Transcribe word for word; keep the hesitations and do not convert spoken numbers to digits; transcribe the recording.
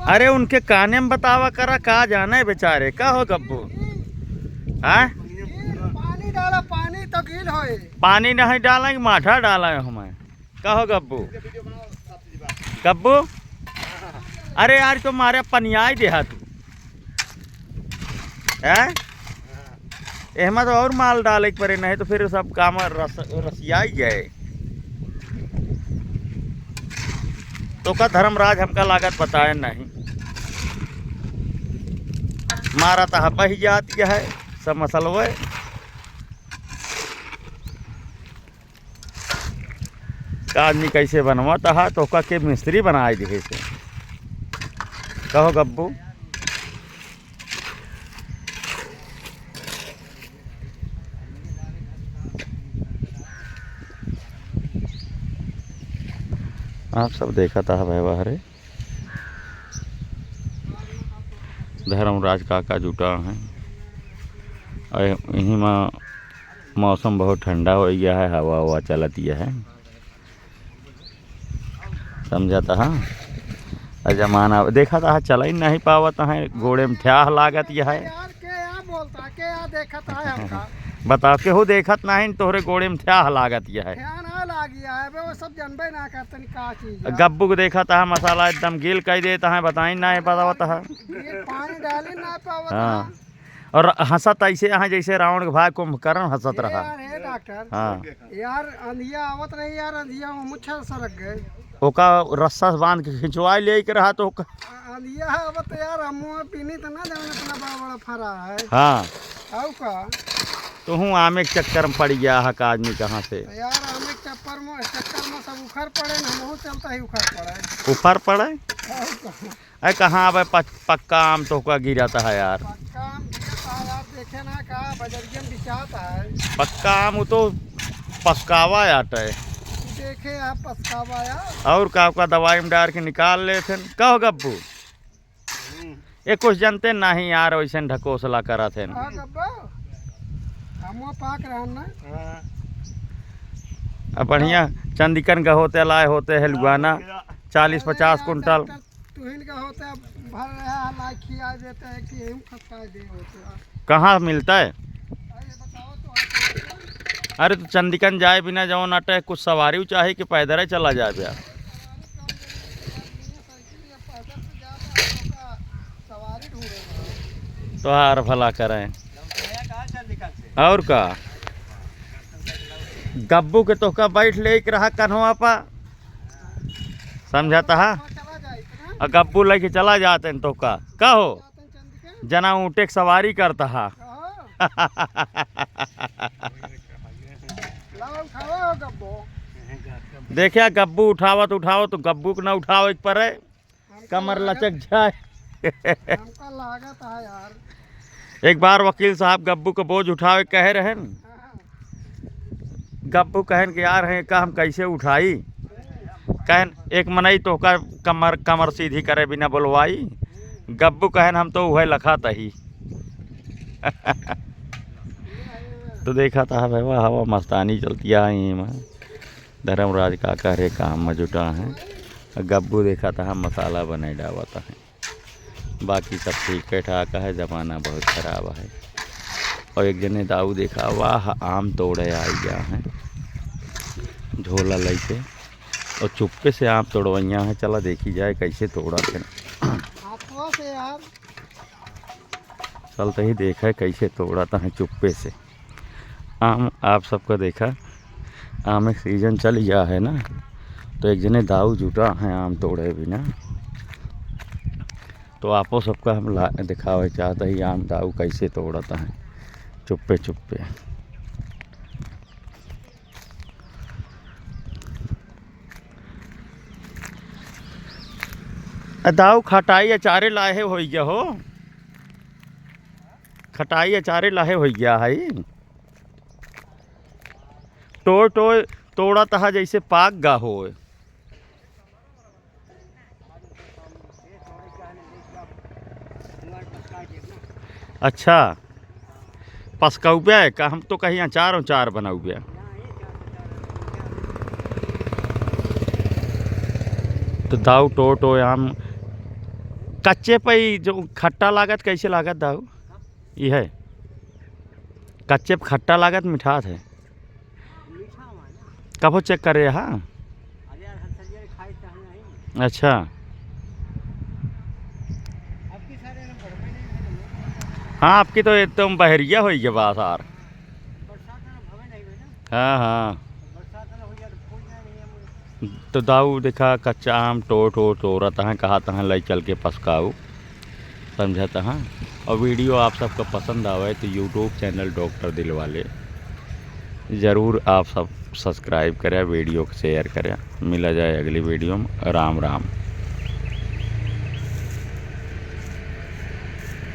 अरे उनके काने में बतावा करा, का जाने बेचारे, का हो गब्बू? हाँ? पानी डाला, पानी तो गील होए। पानी नहीं डालें, माठा डालें हमें। का हो गब्बू? गब्बू? अरे यार, तो मारे पनियाई देहा तू। हैं? एहमा तो और माल डाले के पड़े, नहीं तो फिर सब काम रस-, रसियाई जाए। तो का धर्मराज हमका लागत बताए नहीं। मारा तहा बही जाती है सब मसलवे। का आदमी कैसे बनवत हा, तोहका के मिस्त्री बनाए दिहे से। कहो गब्बू। आप सब देखत हा भाई बहरे। धर्मराज काका जुटा हैं। और यहीं मा मौसम बहुत ठंडा हो गया है, हवा हवा चलत है, समझत हा। और जमाना देखत हा, चल ही नहीं पावत है, गोड़े में ठ्याह लागत है। यार, के या बोलता, के या देखत है हमका? बताओ, केहू देखत नहीं, तोहरे गोड़े में ठ्याह लागत है। ठ्याह ना लागी है, बे वो सब जानबे ना करतन का चीज है। गब्बू को देखत हा, मसाला एकदम गील कर देत है, बताई नहीं बतावत हा। ये पानी डाले ना पावत हाँ। है। और हंसत ऐसे है जैसे रावण के भाई कुंभकर्ण हंसत ए रहा। यार, ए डॉक्टर। हाँ। यार, अंधिया आवत रही यार, अंधिया में मुच्छर सरक गए। ओका रस्सा से बांध के खिंचवाई ले के रहा तो ओका। आ-, अंधिया आवत यार, हम पीनी तो ना जाने इतना बड़ा बड़ा फरा है। हाँ। आऊ का? तो हूँ आमे के चक्कर में पड़ गया है का आदमी कहाँ से? तो यार, आमे के चक्कर में, चक्कर में सब उखड़ पड़े न, हमहू चलता ही उखड़ पड़े। उखड़ पड़े? आऊ का? अरे कहाँ अब पक-, पक्का आम तोहका गिरत है यार। पक्का आम गिरत है यार, देखे ना का बजरिया में बिचात है। पक्का आम वो तो पक्कावा आटे। देखे आप पक्कावा यार। और का, का दवाई में डाल के निकाल लेत हैं। का हो गब्बू? हम्म। ये कुछ जानते नहीं यार, वैसे ढकोसला करत हैं। हाँ गब्बू, हमो पाक रहन ना। हाँ। अब बढ़िया चंदिकन का होते लाए होते हैं लुगाना, हाँ, चालीस अरे पचास यार, कुंटल। डॉक्टर तुहिन का होता है, भर रहा है, लाई खिया देते हैं कि हम खसकाए दे होते हैं। कहाँ मिलता है? अरे बताओ तो, अरे तो चंदिकन जाए बिना जौन अटे, कुछ सवारी चाहे कि पैदल ही चला जाए भैया। सवारी कम देने के बाद नहीं है, साइकिल या पैदल से जाता है, तो का सवारी ढूंढेगा? तोहार भला करें। और का? गब्बू के तोहका बैठ ले के रहा कन्हवा पा। समझत हा? और गब्बू लेके चला जाते हैं तोहका। का हो? जना ऊँटे के सवारी करत हा। देखिया गब्बू उठावत उठावत तो गब्बू के ना उठावे के पड़े। हमका कमर लागत, लचक जाए। हमका लागत है यार। एक बार वकील साहब गब्बू के बोझ उठावे कहे रहन। हाँ। गब्बू कहन कि यार हैं का हम कैसे उठाई? कहन एक मनई तोहका कमर, कमर सीधी करे बिना बोलवाई। गब्बू कहन हम तो उहे लखा तही। तो देखा था भाई, हवा मस्तानी चलती है यहीं में। धर्मराज का करे काम में जुटा है। गब्बू देखा था हम मसाला बने डावत है। बाकी सब ठीक है ठाक है, जमाना बहुत खराब है। और एक जने दाऊ देखा, वाह, आम तोड़े आई गया है झोला लेके, और चुप्पे से आम तोड़वैया है। चला देखी जाए कैसे तोड़त है। हाथवा से यार। चलते ही देखा कैसे तोड़त है चुप्पे से। आम आप सबका देखा, आम एक सीजन चल गया है ना, तो एक जने दाऊ जुटा है आम तोड़े बिना। तो आपो सबका हम ला-, दिखावे चाहत ही आम दाऊ कैसे तोड़त हैं चुप्पे चुप्पे। आ दाऊ खटाई अचारे लाहे होइ गया हो, खटाई अचारे लाहे होइ गया है। टोय टोय तोड़त हा जैसे पाक गा होय। अच्छा, पसकउबे है का? हम तो कहीं अचार उचार बनउबे। तो दाऊ टो टो आम कच्चे पे ई जो खट्टा लागत, कैसे लागत दाऊ? ई है कच्चे पे खट्टा लागत, मिठास है। मीठा हुआ ना। कबो चेक करे, हाँ। अरे यार, हम सरिया खाए चाहे नहीं। अच्छा। अब की सारे हम बढ़वे नहीं, नहीं, नहीं। हाँ, आपकी तो एकदम बहरिया होई के बा सार। बरसात ना भवे नहीं हुई ना। हाँ, हाँ। बरसात ना हो जाए तो फूल जाए नहीं हम। तो दाऊ देखा, कच्चा आम टो टो तोरत हैं, कहत हैं, "लई चल के पसकाऊ", समझत हैं। और video आप सबका पसंद आवे तो YouTube channel डॉक्टर दिलवाले जरूर आप सब subscribe करें, video को share करें। मिला जाए अगली video में। राम राम।